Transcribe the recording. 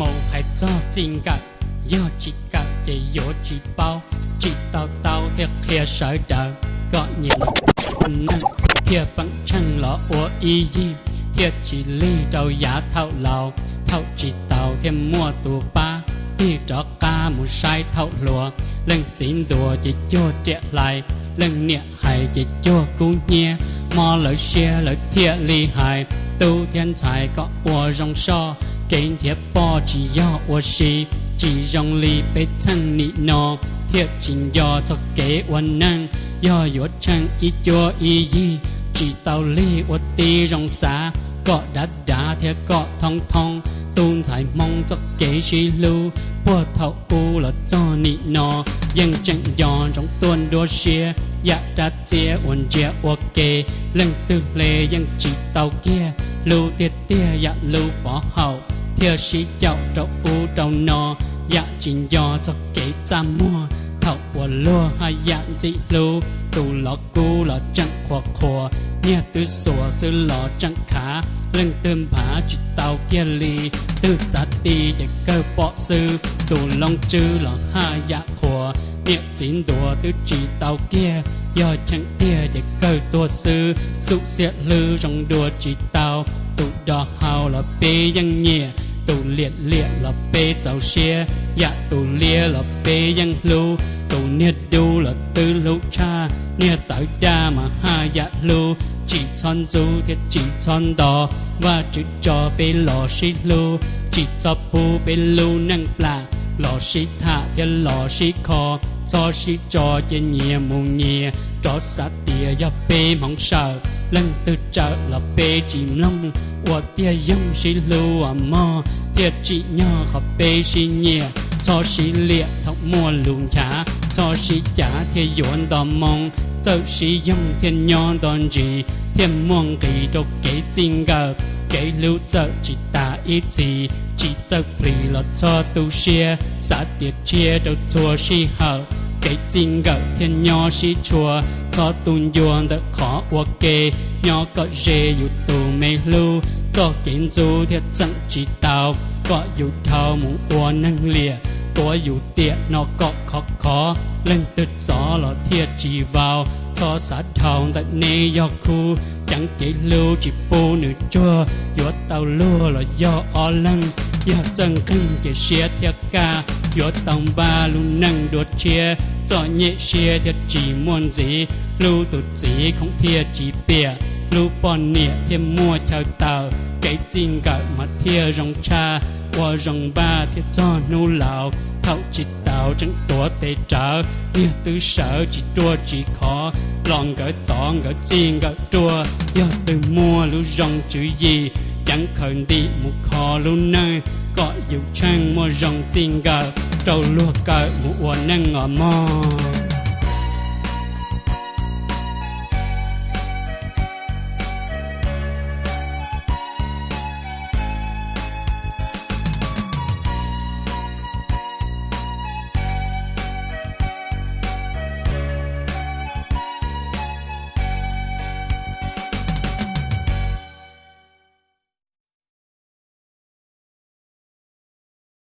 Mus hais txog txij nkawm, yog tsis kawm ces yuav tsis paub, tsis tau tau thiaj qhia sawv daws kom nyias ua neej thiaj peem tsheej los ua ib yig, thiaj tsis lig rau yav thaum laus. Thaum tsis taus thiaj muaj tus pab, tig rov qab mus saib thaum hluas, leej txiv ntuas ces cuag riam hlais, leej niam hais ces cuag kub hnyiab, mob lawv siab lawv thiaj li hais, tub thiab ntxhais kom ua zoo soj, kev nrhiav poj tsis yog ua si, tsis zoo li peb txheej nim no, thiaj tsis nco txog kev ua neej, yog yuav tsheej ib cuab ib yig, tsis tau lig ua tib zoo xav, kom dav dav thiab kom thoob thoob, tub ntxhais Hmoob txoj kev sib hlub, puag thaum ub los txog nim no, yeej tseem nco ntsoov tuaj nruab siab, yam rab txiab uas ntsia ua ke, leej twg hle yeej tsis tau kiag, hlub tiag tiag yam lub pov haum, thiaj sib caum rau ub rau no, yam tsis nco txog kev txaj muag, thaum uas luag haj yam ntxim hlub, tus los kub los tseem qhuas qhuas, niag twb xuas xwb los tseem khav, leej twg nphav tsis tau kiag li, twg txav ti ces kawg pom xwb, tus loob tswb los haj yam qhuas, niam txiv ntuas twb tsis tau kiag, yog cheem tiag ces kawg tuag xwb, xum xiam hlwb zoo dua tsis tau, tus do hau los peb yeej nyiam, tus liam liam los peb txaus siab, yam tus liab los peb yeej hlub, tus niag dub los twb hlub tshaj, niag tawv daj mas haj yam hlub, tsis txhob ntxub thiab tsis txhob nto, Vajtswv tso peb los sib hlub, tsis txhob pub peb lub neej plam, los sib tham thiab los sib kho, txhob sib tso cia nyias mus nyias, rov xav tias yog peb hmoov sawm, leej twg tsawm los peb tsis mloog, ua tiag yoog sib hlub uas mog, thiaj tsim nyog qhov peb sib nyiam, txhob sib liam thaum muaj lus nchav, txhob sib cav thiaj yuav nto moo, txawj sib yoog thiaj nyob nto ntsis, thiaj muaj nqis rau kev txij nkawm, kev hlub txawm tsis tas ib txhis, tsis txawj plis los txhob tu siab, xav tias tshiab rau txhua sij hawm, kev txij nkawm thiaj nyob sib tshua, txhob tu ncua ntawm qhov ua ke, nyob kom ze yus tus me hlub, txoj kev ntxub thiaj txeem tsis tau, kom yus dhau mus ua neeg liam, tuav yus tiam no kom khov khov, leej twg txov los thiaj tsis vau, txhob xav dhau ntawm neb yog khub, ceev kev hlub tsis pub nws tsuag, yuav tau luag los yog ob leeg, yog txawj nqeeg ces siab thiaj kaj, yuav tau npaj lub neej dua tshiab, txom nyem siab thiaj tsis muaj ntxiv, hlub tus txiv khoom thiaj tsis piam, hlub poj niam thiaj muaj chaw tawm, kev txij nkawm mas thiaj zoo tshaj, ua zoo npaj thiaj txog hnub laus, thaum tsis taus tseem tuav tes rawv, niag twb sawv tsis ruaj tsis khov, los nkawd tod nkawd txij nkawm ruaj, yog twg muaj lub zoo tswv yim, ceev khaws ntim mus kho lub neej, kom yus tsheej muaj zoo txij nkawm, rau luag kawm mus ua neej os mog.